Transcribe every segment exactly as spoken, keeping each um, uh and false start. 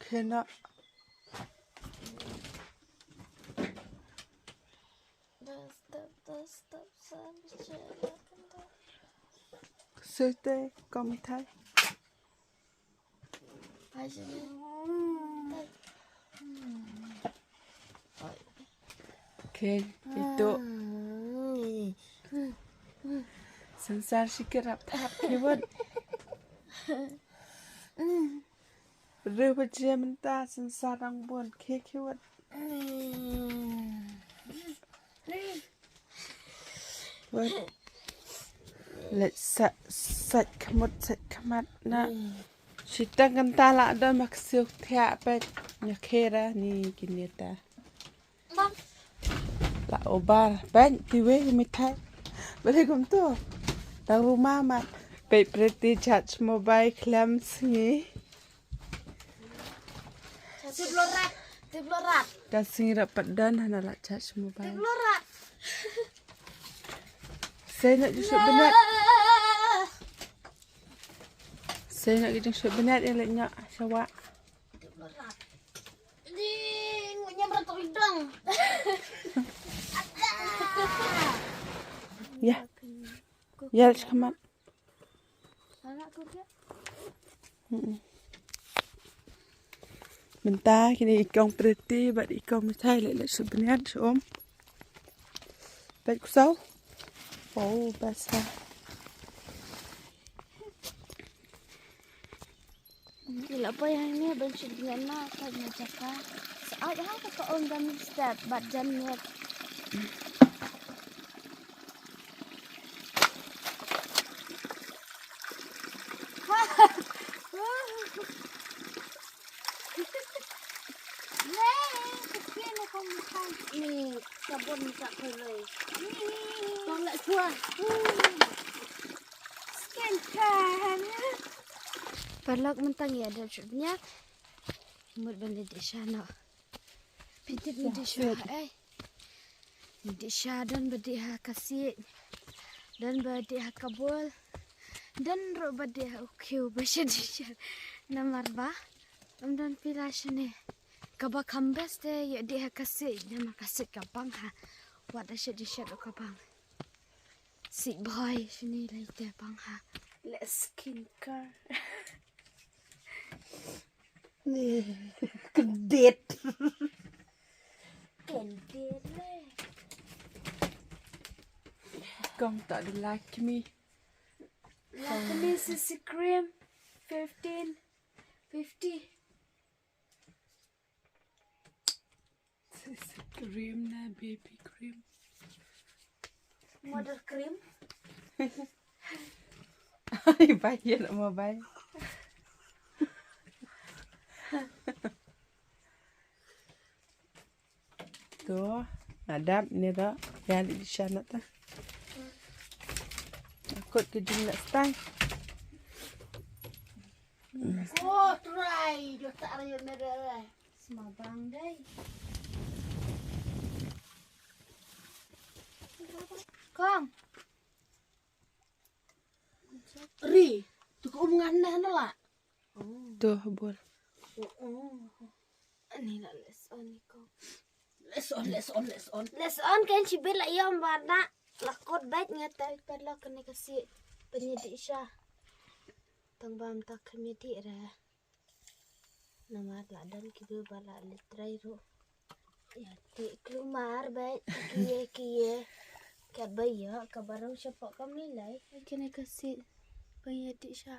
Kena. Sute kom thai. Okay, itu. Sansar sikirap thap kiwat. Ruh ba jia mynta sansar dang bun khie khie wat. Wat. Leit sa sait khmut sait khmat na. Shitang kanta la don ma ksiu thiah pek nya khera ni kinita. La obar pek tiwe mithai. Bale kum tu. Tang rumah mat. Pek preti charge mobile khlem sngi. Tip lorat, tip lorat. Ka sngi rap pat dan hana la charge mobile. Tip lorat. Seinak ju suk bnet. Seinak ju suk bnet ya lek nyak sawa. Tip lorat. Di ngunyam ratok idang. Ya. Ya, let's come up. Mynta kine i kong Preti bad i kong Mithai leh leh shu bniat shu um. Peit kusau. Oh, basah. Ki la poi hangne ban shu bniat na ka na jaka. Sa ai ha ka um da mix step bad jan miat. Ni sabon tak boleh. Tolak suah. Skin kan. Paralok mynta ngi ïa dep shu bniat. Mut ban dep dih sha noh. Pyntit mynta shu ha eh. Dih sha don ba dih ha ka siej. Don ba dih ha ka bol. Don ruh ba dih ha u khiew ba sha dih sha. Namar ba ym don pila shane. Kaba kham best te ïa dih ha ka siej namar ka siej ka bang ha. Wat da sha dih sha ruh ka bang. Siej bhoi shane lai te bang ha. Leh skin care. Kendit. Kendit le. Kong tak ada Lakme. Lakme C C cream fifteen fifty. Cream na baby cream. Mother cream. Ai bai ïa nak mobile. Tu, nadap ni dah. Ya di sana ta. Akut ke jing nak stang. Oh, try. Jota rayu meda. Semabang dai. Kong. Ri, tu ko um ngan neh na la. Tu bol. Ani la les on ni kong. Les on, les on, les on. Les on kan sibit la ïom ba na. La kot bait ngat tai paralok kane ka siej. Pynïadih sha. Tang bam tak kynïadih re. Namar la don kiba ba la leit trai ruh. Ïa te klumar bad kiye kiye. Kaba ïa kaba rong shapoh kam lei lei. Kane ka siej ba ïa dih sha.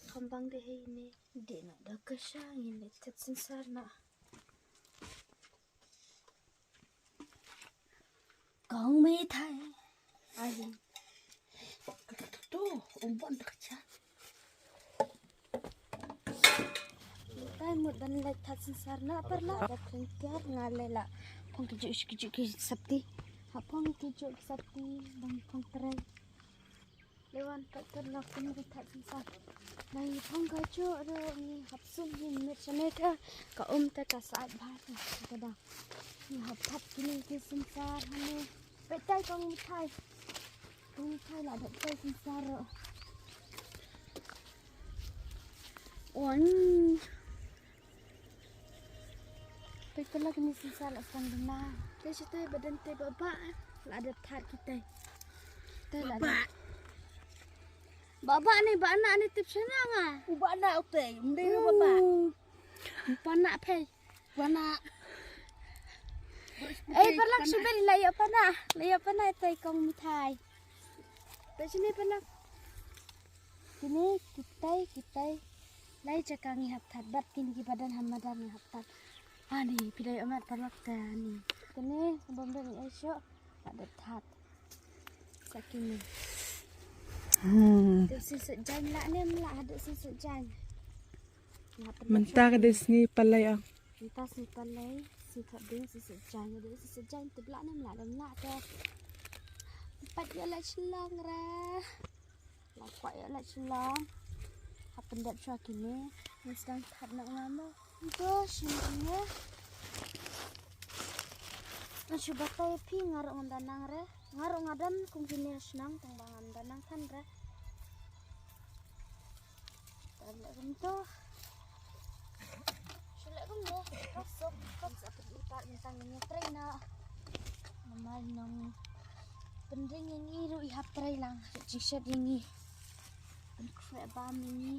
Kham bang dei hei ne. Dih na da ka sha ngin leit tet sensar na. Kong Mithai. Ai. Tu, tu, tu, um bon da ka cha. Mithai mut ban leit tet sensar na paralok da pringkiar nga lei la. Phong ki ju ki ju ki sapti. Ha phong ki ju ki sapti ban phong trai. Lewan pat paralok kine ki tet sensar. Nang phong ka ju ro ngi hap sum ngi mit sha ne ka ka um te ka sait bha ka da. Ngi hap thap kine ki sensar hane. Peit tai Kong Mithai. Kong Mithai la dep tai sensar ro. On. Peit pala kine shisha la sang duna. Te shi te ba dang te ba ba. La da thad kita. Te la da. Ba ba ni ba na ni tip shana nga. U ba na u te, mbe ba ba. Ba na pei. Ba na. Eh, parlok shu beri la ïa pana. La ïa pana te kong mithai. Te sini pana. Kine kitai kitai. Lai jaka ngi hap thad bad kine ki ba dang ha madan ngi hap thad. Ani pidai amat parlok te ani. Kine bom dang ai sho. Ada thad. Sa kine. Hmm. Te si sejang la ne mla ada si sejang. Mynta ka dei sngi palei ah. Mynta sngi palei, sngi Thohdieng, sngi Saitjaiñ, ka dei sngi Saitjaiñ te blah ne mlah, da mlah te. Pat ïa la shlong ra. La kwah ïa la shlong. Hap pyndep shuwa kine. Ngan sdang thad noh nga mo. Nto shin kine. Ngan shu batai phi nga ruh ngan da nang re. Nga ruh nga don kum kine shnong tang ba ngan da nang than re. Tang leh kumto. Shu leh kumne. Ka sop, ka sop, ka sop, mynta ngin ïa trei noh. Namar nong pynring ïa ngi ruh i hap trei lang. Jingshet ïa ngi. Pynkhruh bam ïa ngi.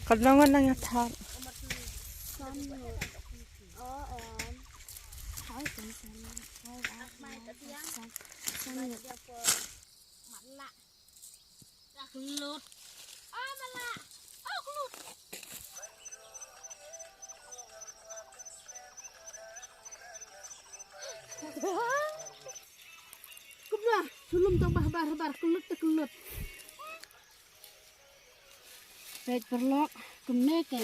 Ka nong nang ïa thar. San minit. Oh, em. Hai, san, san, san, san, san minit. Lut. Ah, mala. Oh, lut. Kumno, sulum tang bah bar bar, kelut te kelut. Peit paralok, kumne ke.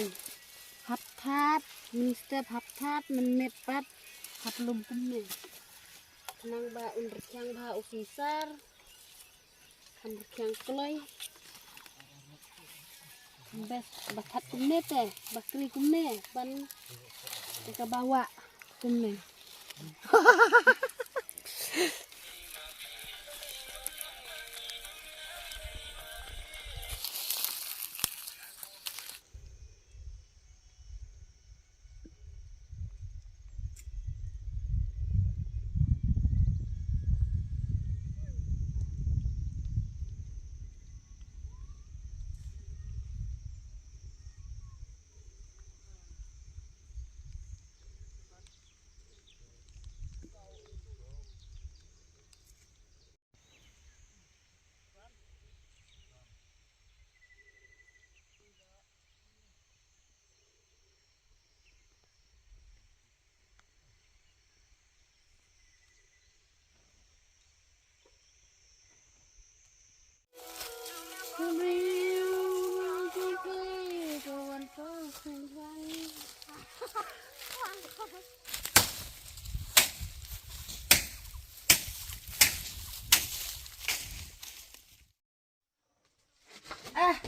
Hap thad, mynstep hap thad, mynmiet pat hap lum kumne. Nang ba un rkhiang ba u synsar. Kham rkhiang kloi. Best ba thad kumne te, ba kri kumne, ban te ka ba wah kumne.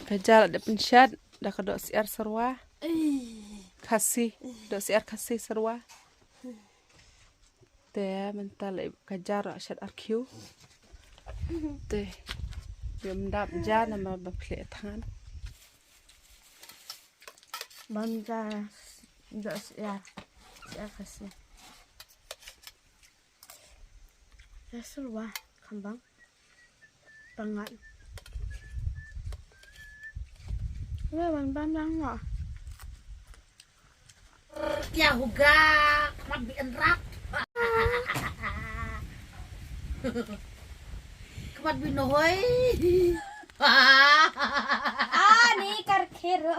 Ka ja la dep pynshad da ka dohsyiar sarwa. Khasi, dohsyiar Khasi sarwa. Te mynta la ka ja la shad ar kiew. Te ym dap ja namar ba phle than. Bam ja dohsyiar, syiar Khasi. Syiar sarwa kham bang. Pangat. Wei wan bam lang ngo. Kia huga, khmat bi enrat. Khmat bi nohoi. Ah, ni kar khero.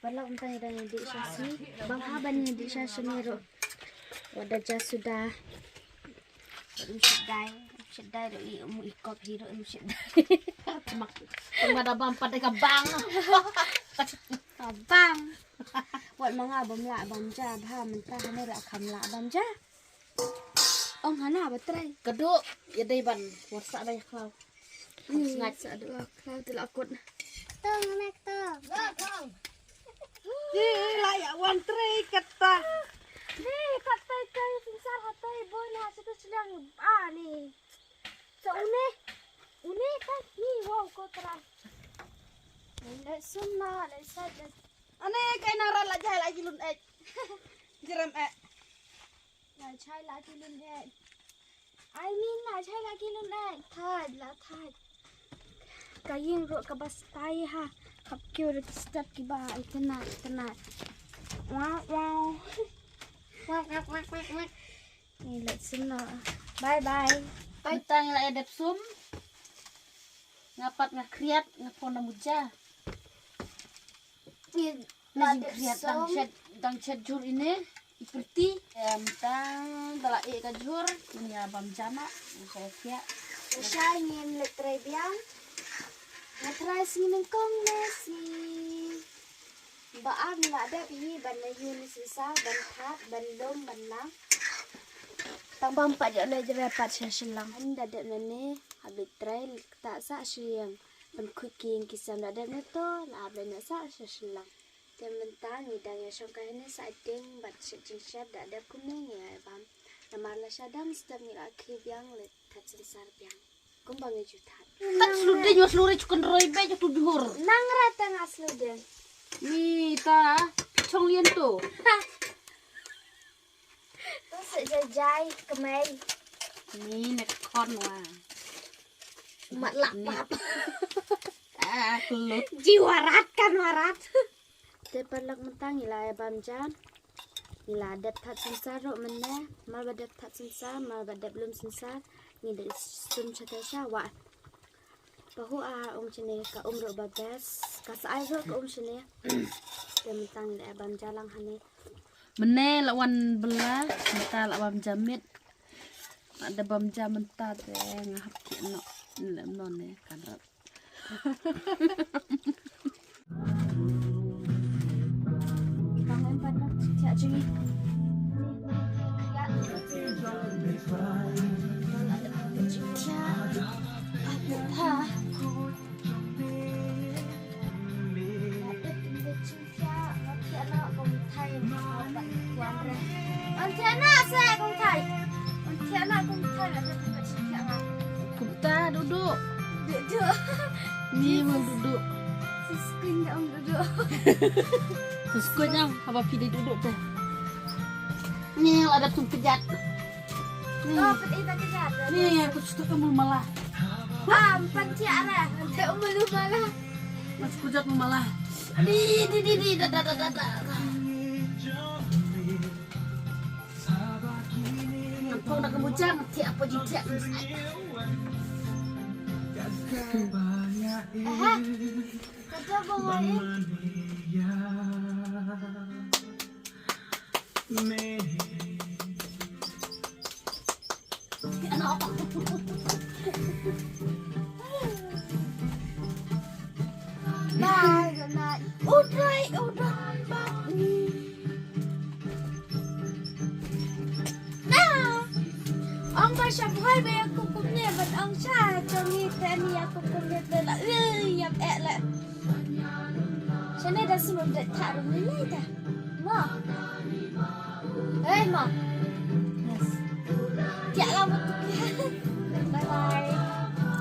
Paralok mynta ngi dang ïa dih sha sngi. Bang ha ban ïa dih sha sngi ruh. Wat da ja suda. Ruh shit dai. Shit dai ruh i um i kop hi ruh um shit dai. Mak. Tang ba da bam pat da ka bang. Ka bang. Wat ma nga bym lah ban ja bha mynta hane ruh kham lah ban ja. Ong hana ba trei. Ka duh ïa dei ban warsah ba ïa khlaw. Sngaid sa duh khlaw te la kut. Tong nek tong. Ji la ïa wan trei kata. Ni pat tai tai synsar ha tai boy na situ sliang a ni. Sa une une ka ni wow ko tra. Lai sum na lai sa. La jai la ki lun eh. Jiram eh. La jai la ki lun eh. I mean, la jai la ki lun eh. Thad, la thad. Ka ïing ruh kaba stai ha. Khap kiew ruh ki step kiba ai tena, tena. Wow, wow. Wak, wak, wak, wak, wak. Ni let sum no. Bye bye. Bye. Tang la edep sum. Nga pat nga kriat, nga pon na muja. Ni la jing kriat dang chet, dang chet jur ine. I perti. Em, tang da la e ka jur. Ni ya bam jana. Ni saya siak. Saya ngin let try biang. Nga try sngi nyngkong ne sngi ba ar nga la dep hi ban ïa ïun sensar, ban thad, ban lum, ban lang. Tang bam pat ïa le jere pat sha shillang. An da dep ne ne, hap le try ta sa shi ïang. Ban khuid ki ïing ki sem da dep ne to, la hap le ne sa sha shillang. Te mynta ngi dang ïa shong ka hene sa ding bad shet jingshet da dep kumne ngi ïa bam. Namar la sha dang step ngi la khie biang le thad sensar biang. Kumba ngi ju thad. Tat slu ding wa slu re chukan roi be ju tu bihur. Nang ra ta nga slu ding. Ni ta chong lien to. To se jai jai kemai. Ni ne kon wa. Mat lak pap. Ah, kelut. Ji warat kan warat. Te paralok mynta ngi la ïa bam ja. Ngi la dep thad sensar ruh mynne, mar ba dep thad sensar, mar ba dep lum sensar, ngi dep sum sha te sha wa. Pahu a um shane ka um ruh ba bes, ka sa ai ruh ka um shane. Te mynta ngi la ïa bam ja lang hane. Mynne la wan bela, mynta la bam ja miet. La dep bam ja mynta te nga hap ki no, ne no ne kan rap. Kumta duduk. Duduk. Ni mau duduk. Seskuin dah om duduk. Seskuin yang apa pidi duduk teh. Ni ada tum kejat. Ni. Oh, pedi tak kejat. Ni aku suka kamu malah. Ah, empat ciak lah. Nanti om belum malah. Mas kujat malah. Di di di di da da da da da. Nyangkong na ka mujang, thiah apa ji thiah ka mesti. Aha. Kata bang ai. Bye, good night. Udai, udai, bye. Na. Ong ba sha bhai ba ïa kum kum ne, ban ong sha jong ngi te ni ïa kum kum ne te la, eh, ïa eh la. Shane da sum da tharum ni lai ta. Mo. Hey, mo. Yes. Tiak la mo tu. Bye bye.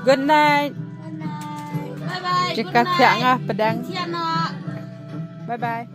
Good night. Good night. Bye bye. Jika tiak ngah pedang. Tiak nak. Bye bye.